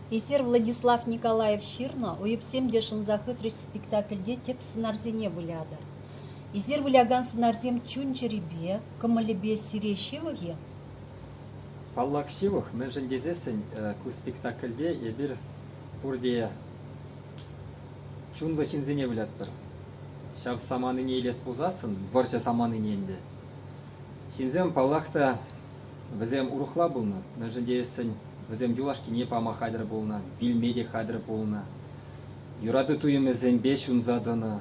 Эсир Владислав Николаев ҫырнӑ «Уйӑпсем те шӑнса хытрӗҫ» спектакльте тӗп сӑнарсене вылятӑр. Эсир вылякан сӑнарсем чун-чӗрипе, кӑмӑлӗпе сире ҫывӑх-и? Паллах, ҫывӑх, мӗншӗн тесессӗн ку спектакльте эпир пурте чунлӑ ҫынсене вылятпӑр. Ҫав саманине илес пулсассӑн, вӑрҫӑ саманине ӗнтӗ, ҫынсем, паллах та, вӗсем урӑхла пулнӑ, мӗншӗн тесессӗн вӗсем юлашкине пама хатӗр пулнӑ, вилме те хатӗр пулнӑ, юрату туйӑмӗсемпе ҫунса тӑнӑ.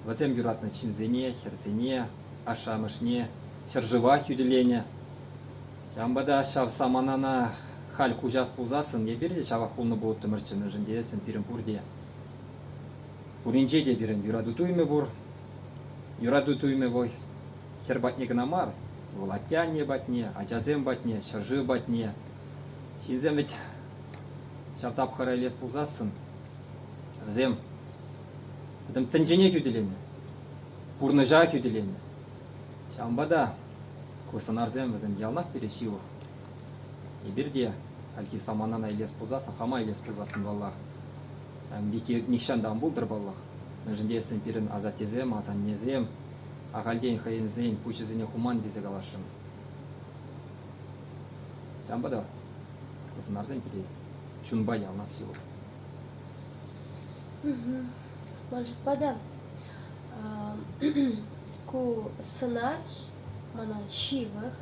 Вӗсем юратнӑ ҫынсене, хӗрсене, ашшӗ-амӑшне, ҫӗршыва хӳтӗленӗ. Ҫавӑнпа та ҫав саманана халь куҫас пулсассӑн эпир те ҫавах пулнӑ пулӑттӑмӑрччӗ, мӗншӗн тесен пирӗн пурте пуринче те пирӗн юрату туйӑмӗ пур. Юрату туйӑмӗ вӑл хӗр патне кӑна мар, вӑл атте-анне патне, ачасем патне, ҫӗршыв патне. Ҫынсем вӗт ҫав тапхӑра илес пулсассӑн вӗсем пӗтӗм тӗнчене хӳтӗленӗ, пурнӑҫа хӳтӗленӗ. Ҫавӑнпа та ку сӑнарсем вӗсем яланах пире ҫывӑх. Эпир те хальхи саманана илес пулсассӑн, хама илес пулсассӑн, паллах, нихҫан та ан пултӑр, паллах. Мӗншӗн тесен пирӗн асаттесем, асаннесем ахальтен хӑйсен пуҫӗсене хуман тесе каласшӑн. Ҫавӑнпа та ку сӑнарсем пире чунпа яланах ҫывӑх. Ман шутпа та ку сӑнар мана ҫывӑх.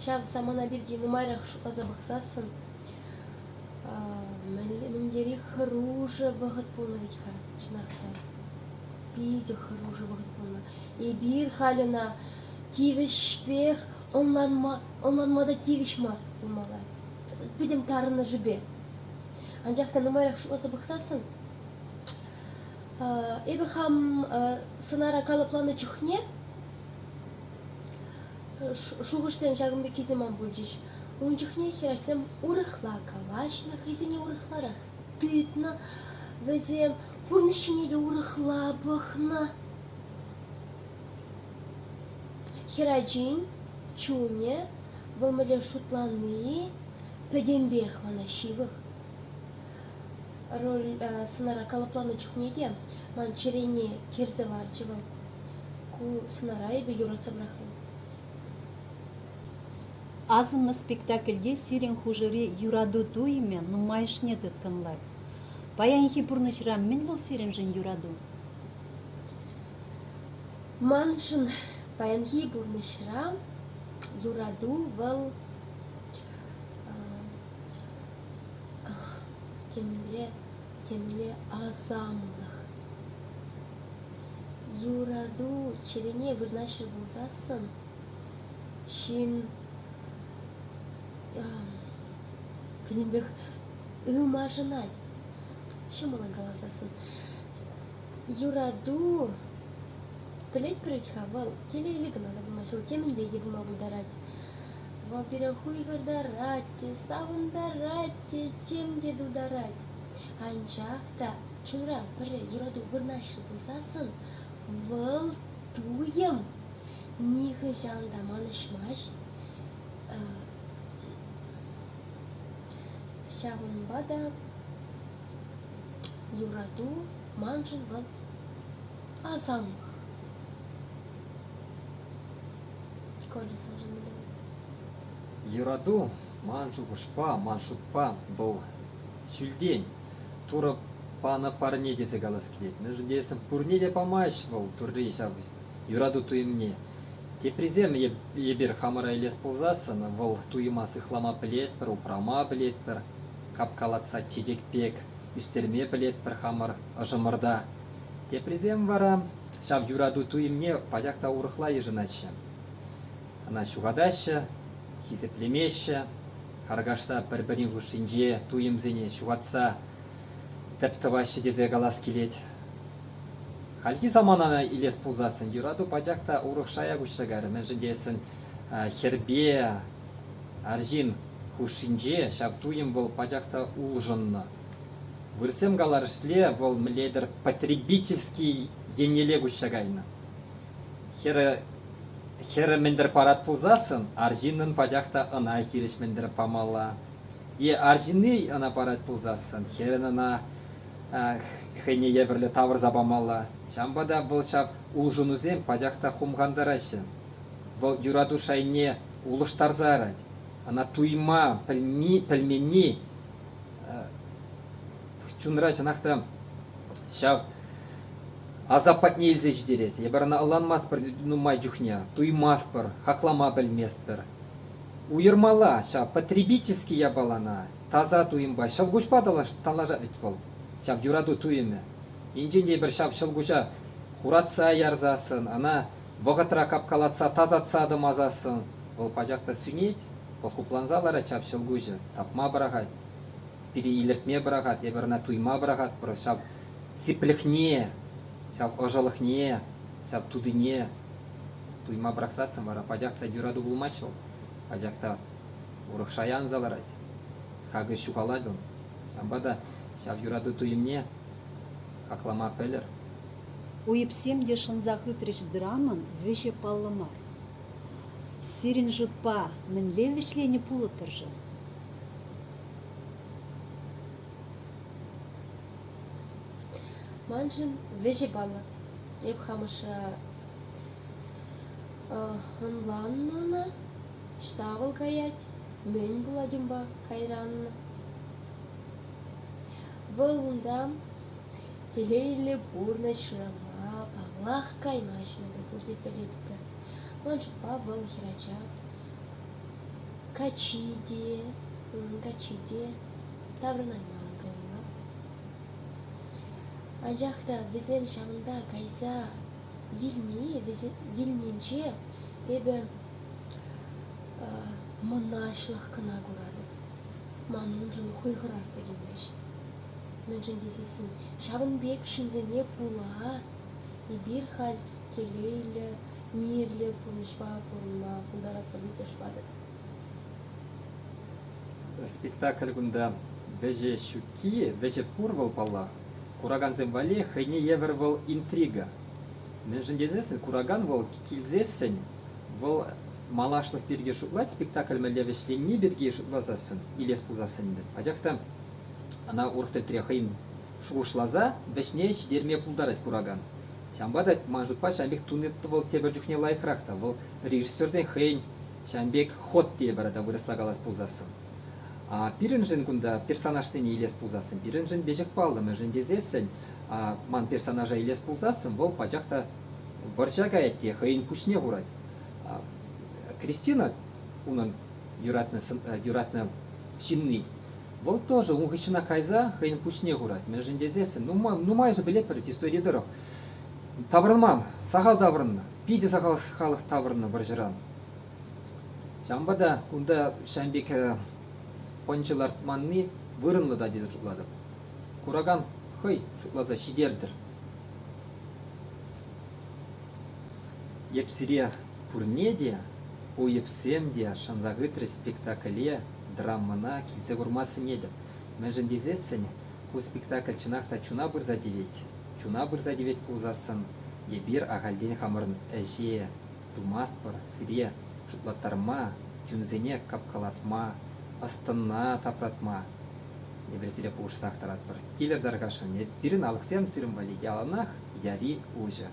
Ҫав самана пирки нумайрах шутласа пӑхсассӑн мӗн тери хӑрушӑ вӑхӑт пулнӑ вӗт-ха, чӑнах та. Питӗ хӑрушӑ вӑхӑт пулнӑ. Эпир халь ӑна тивӗҫпех ӑнланма, ӑнланма та тивӗҫ мар пулмалла. Пӗтӗм тарӑнӑшӗпе. Анчах та нумайрах шутласа пӑхсассӑн эпӗ хам сӑнара калӑпланӑ чухне шухӑшсем ҫакӑн пеккисем ман пулчӗҫ. Ун чухне хӗрачсем урӑхла калаҫнӑ, хӑйсене урӑхларах тытнӑ, вӗсем пурнӑҫ ҫине те урӑхла пӑхнӑ. Хӗрачин чунӗ, вӑл мӗнле шутлани пӗтӗмпех мана ҫывӑх. Роль сӑнара калӑпланӑ чухне те ман чӗрене кӗрсе ларчӗ вӑл. Ку сӑнара эпӗ юратса пӑрахрӑм. Асӑннӑ спектакльте сирӗн хушӑри юрату туйӑмӗ нумайӑшне тыткӑнлать. Паянхи пурнӑҫра мӗн вӑл сирӗншӗн юрату? Маншӑн паянхи пурнӑҫра юрату вӑл темле, темле асамлӑх. Юрату чӗрене вырнаҫрӗ пулсассӑн ҫын пӗтӗмпех ылмашӑнать. Ҫӑмӑллӑн каласассӑн. Юрату пӗлетпӗр вӗт-ха, вӑл телейлӗ кӑна та пулма ҫук, темӗнпе те пулма пултарать. Вӑл пире хуйхӑртарать те, савӑнтарать те, тем те тутарать. Анчах та чунра пӗрре юрату вырнаҫрӗ пулсассӑн вӑл туйӑм нихӑҫан та манӑҫмасть. Ҫавӑнпа та юрату маншӑн вӑл асамлӑх. Коля, саншӑн мӗнле? Юрату, ман шухӑшпа, ман шутпа, вӑл ҫӳлтен Турӑ панӑ парне тесе калас килет. Мӗншӗн тесен пурне те памасть вӑл Турри ҫав юрату туйӑмне. Теприсем эпир хамӑра илес пулсассӑн вӑл туйӑма сыхлама пӗлетпӗр, упрама пӗлетпӗр, капкалатса чечек пек ӳстерме пӗлетпӗр хамӑр ӑшӑмӑрта. Теприсем вара ҫав юрату туйӑмне пачах та урӑхла йышӑнаҫҫӗ. Ӑна ҫухатаҫҫӗ, хисеплемеҫҫӗ, харкашса пӗр-пӗрин хушшинче туйӑмсене ҫухатса тӗп тӑваҫҫӗ тесе калас килет. Хальхи саманана илес пулсассӑн юрату пачах та урӑх шая куҫса кайрӗ, мӗншӗн тесен хӗрпе арҫын хушшинче ҫав туйӑм вӑл пачах та улшӑннӑ. Вырӑссем каларӑшле вӑл мӗнле-тӗр потребительский еннелле куҫса кайнӑ. Хӗрӗ хӗрӗ мӗн-тӗр парать пулсассӑн арҫыннӑн пачах та ӑна хирӗҫ мӗн-тӗр памалла. Е арҫынни ӑна парать пулсассӑн, хӗрӗн ӑна хӑйне евӗрлӗ тавӑрса памалла. Ҫавӑнпа та вӑл ҫав улшӑнусем пачах та хумхантараҫҫӗ. Вӑл юрату шайне улӑштарса ярать. Ӑна туйма пӗлни, пӗлменни чунра чӑнах та ҫав асап патне илсе ҫитерет. Эпир ӑна ӑнланмастпӑр нумай чухне, туймастпӑр, хаклама пӗлместпӗр. Уйӑрмалла ҫав потребительски япалана таса туйӑмпа ҫӑлкуҫпа танлашать вӗт вӑл, ҫав юрату туйӑмӗ. Енчен те эпир ҫав ҫӑлкуҫа хуратса ярсассӑн, ӑна вӑхӑтра капкалатса тасатса тӑмасассӑн, вӑл пачах та сӳнет, вӑл хупланса ларать ҫав ҫӑлкуҫӗ, тапма пӑрахать, пире илӗртме пӑрахать, эпир ӑна туйма пӑрахатпӑр, ҫав сиплӗхне, ҫав ӑшӑлӑхне, ҫав тутине туйма пӑрахсассӑн вара пачах та юрату пулмасть вӑл, пачах та урӑх шая анса ларать, хакӗ ҫухалать ун. Ҫавӑнпа та ҫав юрату туйӑмне хаклама пӗлӗр. Уйӑпсем те шӑнса хытрӗҫ драмӑн вӗҫӗ паллӑ мар. Сирӗн шутпа мӗнле вӗҫленӗ пулӑттӑр-ши? Маншӑн вӗҫӗ паллӑ. Эп хам ӑшра ӑнланнӑ ӑна, ӑҫта вӑл каять, мӗн пулать унпа кайран. Вӑл унта телейлӗ пурнӑҫ шырама, паллах, каймасть эпир пурте пӗлетпӗр. Ман шутпа, вӑл хӗрача каччи те, унӑн каччи те таврӑнайман каялла. Анчах та вӗсем ҫавӑнта кайса вилни, вилнинче эпӗ мӑнаҫлӑх кӑна куратӑп. Ман уншӑн хуйхӑрас та килмест. Мӗншӗн тесессӗн ҫавӑн пек ҫынсене пула эпир халь телейлӗ, мирлӗ пурнӑҫпа пурӑнма пултаратпӑр тесе шутлатӑп. Спектакль кунта вӗҫӗ ҫукки, вӗҫӗ пур вӑл паллах. Куракансем валли хӑйне евӗр вӑл интрига. Мӗншӗн тесессӗн куракан вӑл килсессӗн вӑл малашлӑх пирки шутлать, спектакль мӗнле вӗҫленни пирки шутласассӑн, илес пулсассӑн ӗнтӗ. Пачах та ӑна урӑх тӗлтре хӑйӗн шухӑшласа вӗҫне ҫитерме пултарать куракан. Ҫавӑнпа та ман шутпа ҫавӑн пек туни вӑл тепӗр чухне лайӑхрах та. Вӑл режиссерсен хӑйӗн ҫавӑн пек ход тейӗпӗр тата вырӑсла калас пулсассӑн. А пирӗншӗн кунта персонажсене илес пулсассӑн, пирӗншӗн веҫех паллӑ, мӗншӗн тесессӗн ман персонажа илес пулсассӑн вӑл пачах та вӑрҫа каять те хӑйӗн пуҫне хурать. Кристина, унӑн юратнӑ, юратнӑ ҫынни, вӑл тоже ун хыҫҫӑнах кайса хӑйӗн пуҫне хурать. Мӗншӗн тесессӗн нумайӑшӗ пӗлетпӗр истори тӑрӑх. Таврӑнман, сахал таврӑннӑ, питӗ сахал халӑх таврӑннӑ вӑрҫӑран. Ҫавӑнпа та кунта ҫавӑн пек пӑнчӑ лартманни вырӑнлӑ та тесе шутлатӑп. Куракан хӑй шутласа ҫитертӗр. Эп сире пурне те, уйӑпсем те шанса хытрӗҫ спектакле, драмӑна килсе курма сӗнетӗп. Мӗншӗн тесессӗн ку спектакль чӑнах та чуна пырса тивет. Чуна пырса тивет пулсассӑн эпир ахальтен хамӑрӑн ӗҫе тумастпӑр, сире шутлаттарма, чунсене капкалатма, ӑс-тӑна тапратма эпир сире пулӑшсах тӑратпӑр. Килӗр тархасшӑн, пирӗн алӑксем сирӗн валли яланах яри уҫӑ.